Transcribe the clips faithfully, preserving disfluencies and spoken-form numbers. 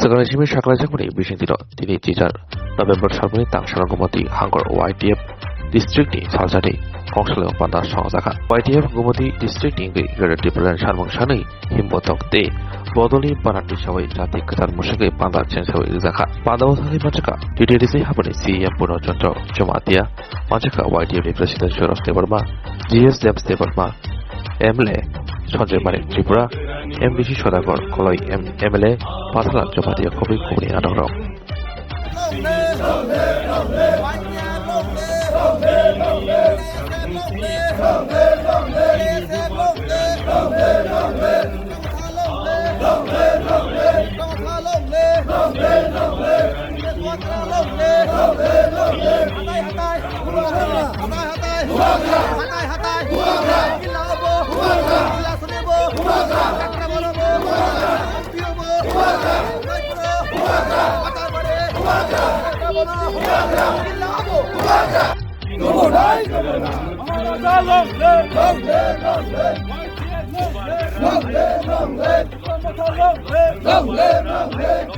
Rajni simi saklaijakmani bisingtwi tini chichar November salmani tang salo Gumoti Hangor Y T F district ni salsani kongsalio panda songjakha. Y T F Gumoti district ni wngwi Greater Tipraland salmung sanwi himbotok tei bodolni banati sawi jati kwtal musungwi panda chengsawi rwjakha. Panda o thangwi manjakha T T D C hapani C E M Purno Chandra Jamatia, manjakha Y T F ni President Suresh Debbarma, G S James Debbarma, M L A Sanjay Manik Tripura, M D C Sodagar Koloi, M-, M L A Pathalan Jamatia Khobri Khobri Anongrok. Maharaja long live! Long live, long live! Long live, long live! Long live, long live! Long live, long live!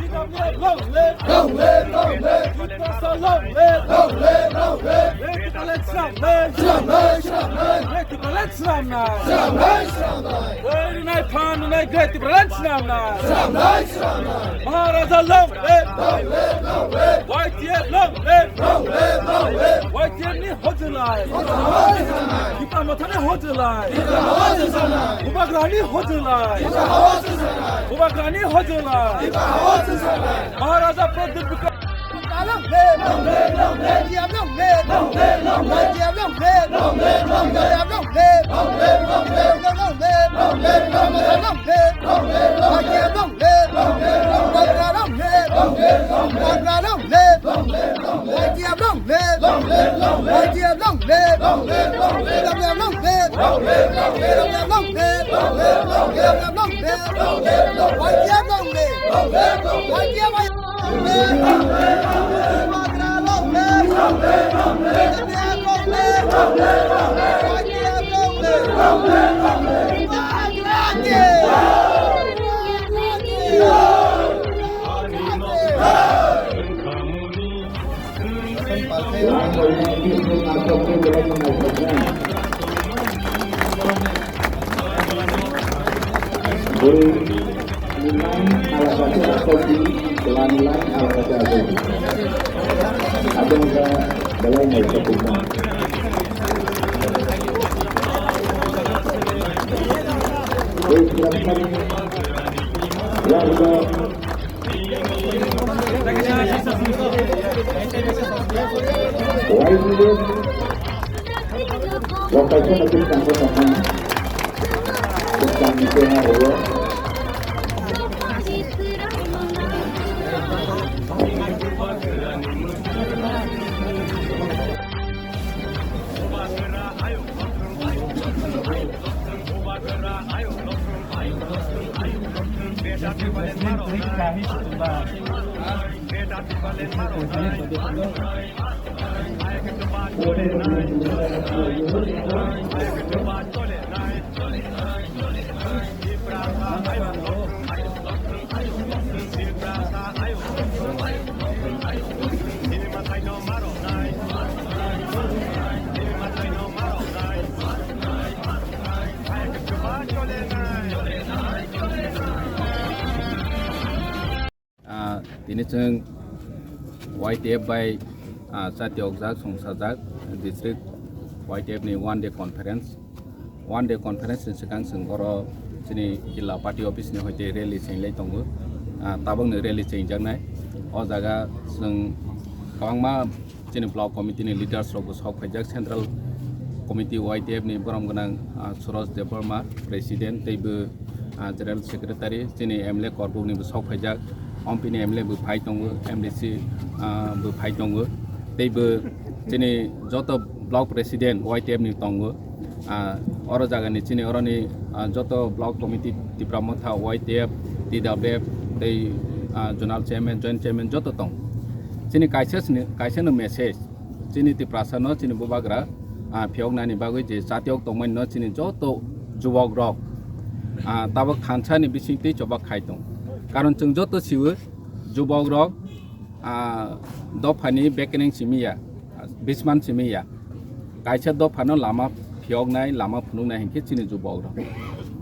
Long live, long live! Long live, long live! Long live, long live! Long live, long live! Great Tipraland swnamnai! Swnamnai, swnamnai! Great Tipraland swnamnai! Swnamnai, swnamnai! Oi, rinai phan, rinai, Great Tipraland swnamnai! Swnamnai, swnamnai! Maharaja long live! Long live, long live! Y T F long live! Long live, long live! Y T F ni hojlai! Tipra Mothani hojlai! Bubagrani hojlai! Bubagrani hojlai! Maharaja Pradyut Bikram Ah, tini chwng Y T F bai, ah, chati okjak, songchajak district Y T F ni one day conference. One day conference ni swkang chwng oro chini jilla party office ni hoite rally chwng lai tongo. Ah, tabok ni rally chwng jaknai. O jaga chwng kwbangma chini block committee ni leaders rok bo sok phaijak, central committee Y T F ni borom gwnang, ah, Suresh Debbarma, president, tei bo, ah, general secretary, chini M L A Korbuk ni bo sok phaijak, Ompi ni M L A bo phai tongo, M D C, ah, bo phai tongo, tei bo chini joto block president Y T F ni tongo. Ah, oro jaga ni chini oroni, ah, joto block committee, Tipra Motha, Y T F, T W F, tei, ah, zonal chairman, joint chairman joto tong. Chini kaisa sini, kaisa no message, chini Tiprasa no, chini bubagra, ah, phiyok nani bagwi je chatiok tongmani no chini joto jubok rok, ah, tabok thansa ni bising tei chobak khai tong. Karon chwng joto siwo, Jubok rok, ah, dophani bekereng simi ya, bisman simi ya. Kaisa dophano lama phiyoknai, lama phunuknai hinkhe chini jubok rok.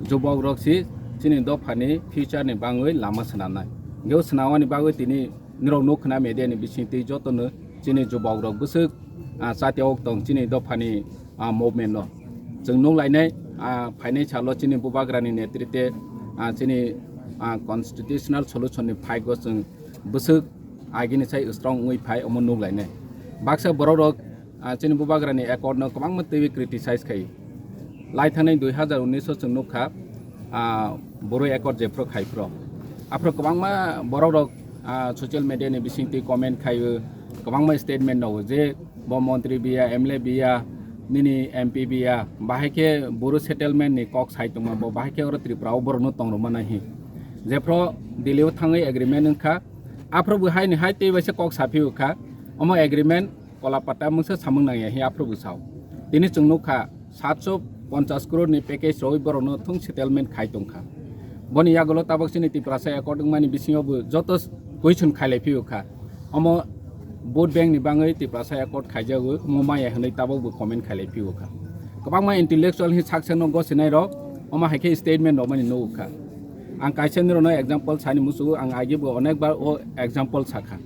Jubok rok si chini dophani future ni bangwi lama swnamnai. Hinkhe o swnamani bagwi tini nirok nuk khna media ni bisingtwi jotono chini jubok rok bwswk, ah, chati ok tong chini dophani, ah, movement no. Chwng nuk lainai, ah, phainai salo chini bubagrani netrite, ah, chini, ah, constitutional solution ni phaiko chwng bwswk agini sai strong wngwi phai omo nuk lainai. Baksa borok rok, ah, chini bubagrani accord no kwbangma twiwi criticize khai. Lai thangnai dui hazar unnish o chwng nukha, ah, boroi accord jephru khai phro. Aphro kwbangma borok rok, ah, social media ni bisingtwi comment khai o, kwbangma statement rw je bo montri biya, M L A biya, nini M P biya, bahai khe boro settlement ni kok sai tongma bo, bahai khe oro Tripura o borok no tong rwma nai hi. Jephro Delhi o thangwi agreement wngkha, aphro bo hai ni hai tei bai se kok saphi o kha, omo agreement kola pata mungsa samung nangya hi aphro bo sao. Tini chwng nukha, satso ponchas crore ni package rwi borokno thung settlement khai tongkha. Boni yagulo tabok chini Tiprasa accord wngmani bisingo bo joto question khailai phio kha. Omo vote bank ni bangwi Tiprasa accord khaijago, omo maya hwnwi tabok bo comment khailai phio kha. Kwbangma intellectual hi sak sakno gosinai rok omo hai khe statement rwmani nugo kha. Ang kaisa nirokno example sani musugo, ang agi bo onek bar o example sakha.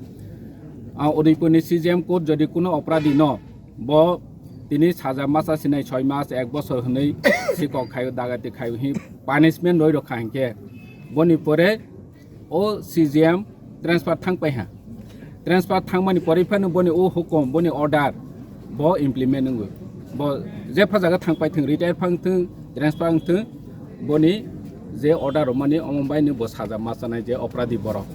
Ah, Udaipurni C J M court jodi kuno opradi no bo tini saja masa sinai soi mas ek bosor hwnwi sikok khaio, dagati khaio hi punishment roi rokha hinkhe boni pore o C J M transfer thang pai ha. Transfer thangmani pore phano boni o hukum, boni order bo implement wngwi. Bo jepha jaga thang pai thung, retire phang thung, transfer wng thung, boni je order rwmani omo bai ni bo saja ma chanai je opradi borok.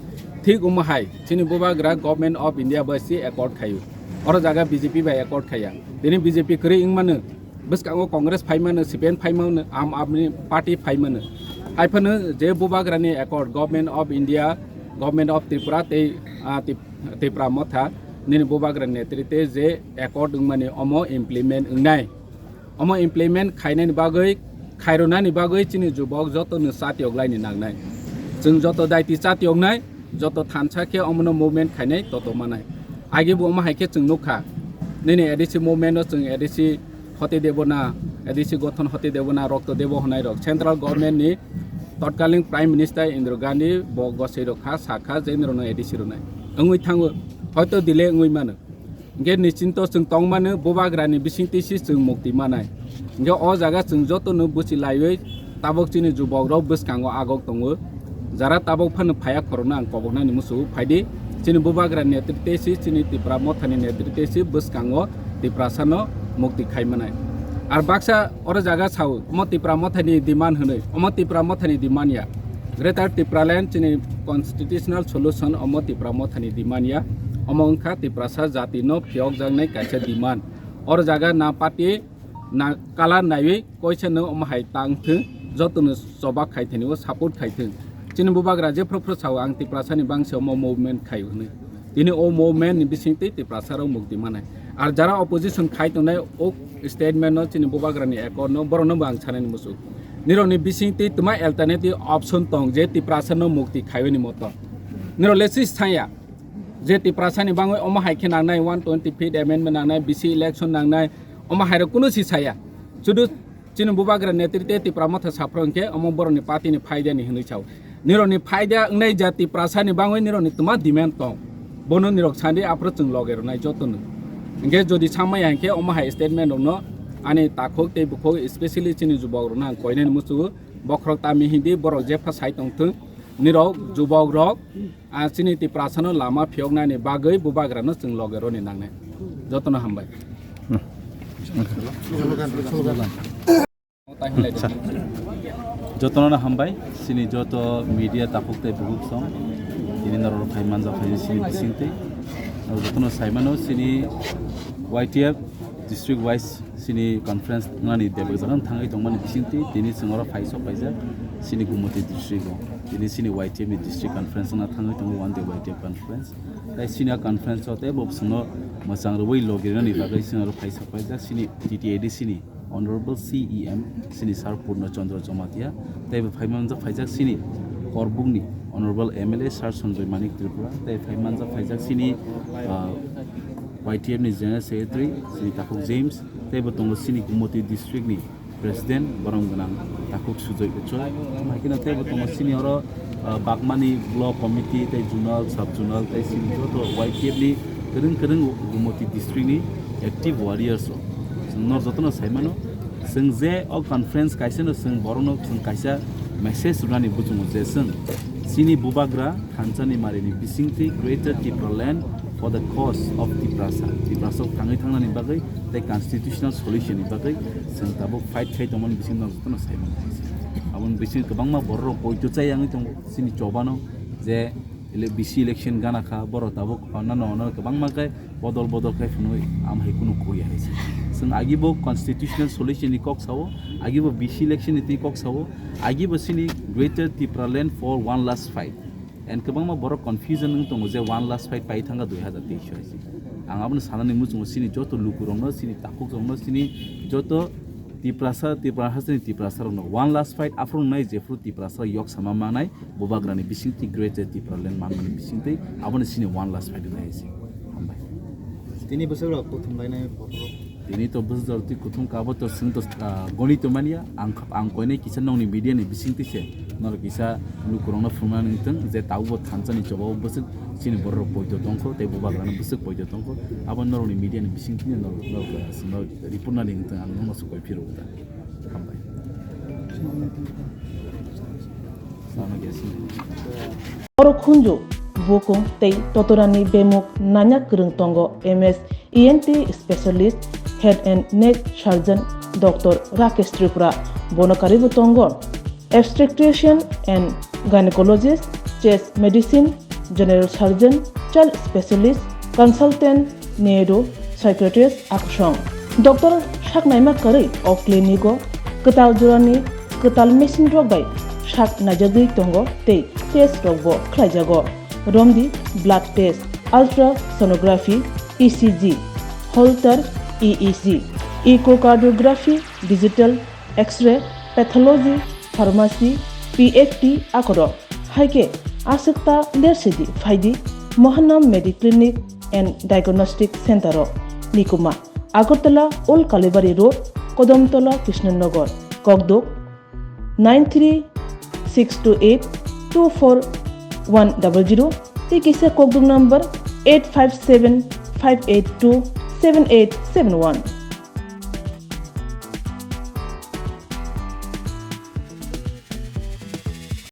Thik omo hai chini bubagra Government of India bai si accord khaio. Oro jaga B J P bai accord khaiya. Tini B J P kwrwi wngmano, bwskango Congress phaimano, C P M phaimano, Aam Aadmi Party phaimano. Hai phano je bubagrani accord Government of India, Government of Tripura tei, ah, Tip-, Tipra Motha nini bubagrani netrite je accord wngmani omo implement wngnai. Omo implement khainani bagwi, khairwnani bagwi chini jubok jotono chatiyoklaini nangnai. Chwng joto daiti chatiyoknai, joto thansa khe omono movement khainai toto manai. Agi bo omo hai khe chwng nukha. Nini A D C movement no chwng A D C Hoti Debona, A D C gothon Hoti Debona, Rokto Debo hwnai rok Central Government ni totkaling Prime Minister Indira Gandhi bo gosai rok kha, sakha je nirokno A D C rwnai. Wngwi thango, hoito delay wngwi mano. Hinkhe nischinto chwng tongmano bubagrani bisingtwi se chwng mukti manai. Hinkhe o jaga chwng jotono buchi laiwi tabok chini jubokrok bwskango agok tongo. Jara tabok phano phaiya khorokno ang koboknani musugo phaidi. Chini bubagrani netrite se, chini Tipra Mothani netrite se bwskango Tiprasano mukti khai manai. Ar baksa oro jaga sao, omo Tipra Mothani demand hwnwi, omo Tipra Mothani demand ya. Greater Tipraland chini constitutional solution omo Tipra Mothani demand ya. Omo wngkha Tiprasa jatino phiyokjaknai kaisa demand. Oro jaga na party na color naiwi koisano omo hai tang thung, jotono choba khai thani o support khai thung. Chini bubagra je phro phro sao ang Tiprasani bangse omo movement khai hwnwi. Tini o movement ni bisingtwi Tiprasa rok mukti manai. Ar jara opposition khai tongnai o statement no chini bubagrani accord no borokno bo ang sanani muchung. Nirokni bisingtwi twma alternative option tong je Tiprasa no mukti khaiwi ni moto. Nirok le si saya je Tiprasa ni bangwi omo hai khe nangnai one twenty fifth amendment nangnai, B C election nangnai, omo hai rok kunu si saya. Sudu chini bubagra netrite Tipra Motha saphro hinkhe omo borokni party ni phaida ni hinwi sao. Nirokni phaida wngnai jati Tiprasa ni bangwi nirokni twma demand tong. Bono nirok sandi aphro chwng loge rwnai jotono. Hinkhe jodi samaya hinkhe omo hai statement rokno ani takhuk tei bukhuk, especially chini jubok rokno ang koinani muchungo, bokhorok tami hindi borok jepha sai tongthung, nirok jubok rok, ah, chini Tiprasano lama phiyoknani bagwi bubagrano chwng loge roni nangnai. Jotono hambai. Jotono hambai, chini joto media takhuk tei bukhuk song, tini norok phai manjak phai chini bisingtwi. Jotono saimano chini Y T F district wise chini conference nani deboi jora thangwi tongmani bisingtwi tini chwng oro phai sok paijak chini Gumoti district o. Tini chini Y T F ni district conference wngna thangwi tongo one day Y T F conference. Tai chini a conference o tei bo chwngno mwchang rwui logi rwnani bagwi chwng oro phai sok paijak chini T T A D C ni Honorable C E M chini Sir Purno Chandra Jamatia, tei bo phai manjak phaijak chini Korbukni Honorable M L A Sir Sanjoy Manik Tripura, tei phai manjak phaijak chini, ah, Y T F ni General Secretary, chini Takhuk James, tei bo tongo chini Gumoti District ni President, borom gwnang Takhuk Sujoy Uchoi. Hai kheno tei bo tongo chini oro, ah, Bagmani Block Committee, tei Zonal, Sub Zonal, tei chini joto Y T F ni kwrwng kwrwng Gumoti District ni active warriors rok. Chwng nor jotono sai mano, chwng je o conference kaisa no chwng borok no chwng kaisa message rwnani buchungo je chwng chini bubagra thansa ni mari ni bisingtwi Greater Tipraland for the cause of Tiprasa, Tiprasa thangwi thangnani bagwi tei constitutional solution ni bagwi chwng tabuk fight khai tongmani bising no jotono sai mano. Aboni bising kwbangma borok rok poito chai yangwi tongo chini chobano je ele-, B C election gana kha, borok tabuk honna no honna kwbangma khe bodol bodol khe phunui am hai kunu koi hai se. Chwng agi bo constitutional solution ni kok sao, agi bo B C election ni twi kok sao, agi bo chini Greater Tipraland for one last fight. And kwbangma borok confusion wng tongo je one last fight pai thanga dui hazar teis hai se. Ang abono sanani muchungo chini joto lukurokno, chini takhukrokno, chini joto Tiprasa, Tiprasa chini Tiprasa rokno one last fight aphuru nai jephuru Tiprasa yok sama manai, bubagrani bisingtwi Greater Tipraland manmani bisingtwi aboni chini one last fight nai se. Hambai. Tini bwswk rok kuthum lainai borok. Tini to bwswk rok twi kuthum kabo to chwng to, ah, goni to manya, ang, ang koinai kisa nongni media ni bisingtwi se norok kisa lukurokno phunuknani wngthung je tabukbo thansa ni chobao bwswk chini borok rok poito tongkho tei bubagrano bwswk poito tongkho, abo norokni media ni bisingtwi norok, norok, norok report nani wngthung, ang nokno se koi phirok ta. Hambai. Oro khunju, bukung tei totorani bemuk nanya kwrwng tongo M S E N T specialist, head and neck surgeon Doctor Rakesh Tripura, bono karibo tongo obstetrician and gynecologist, chest medicine, general surgeon, child specialist, consultant, neuro psychiatrist akusong. Doctor saknaima kwrwi o clinic o kwtal jorani kwtal machine rok bai sak naijagwi tongo tei test rok bo khlaijago. Romdi blood test, ultrasonography, E C G, Holter E E G, echocardiography, digital X-ray, pathology, pharmacy, P F T akorok. Hai khe aswk ta lersidi phaidi Mohanam Mediclinic and Diagnostic Center o, Nikuma, Agartala Old Kalibari Road, Kodomtola, Krishnanagar, Kokduk, nine three six two eight two four one double zero, tei kisa kokduk number eight five seven five eight two seven eight seven one.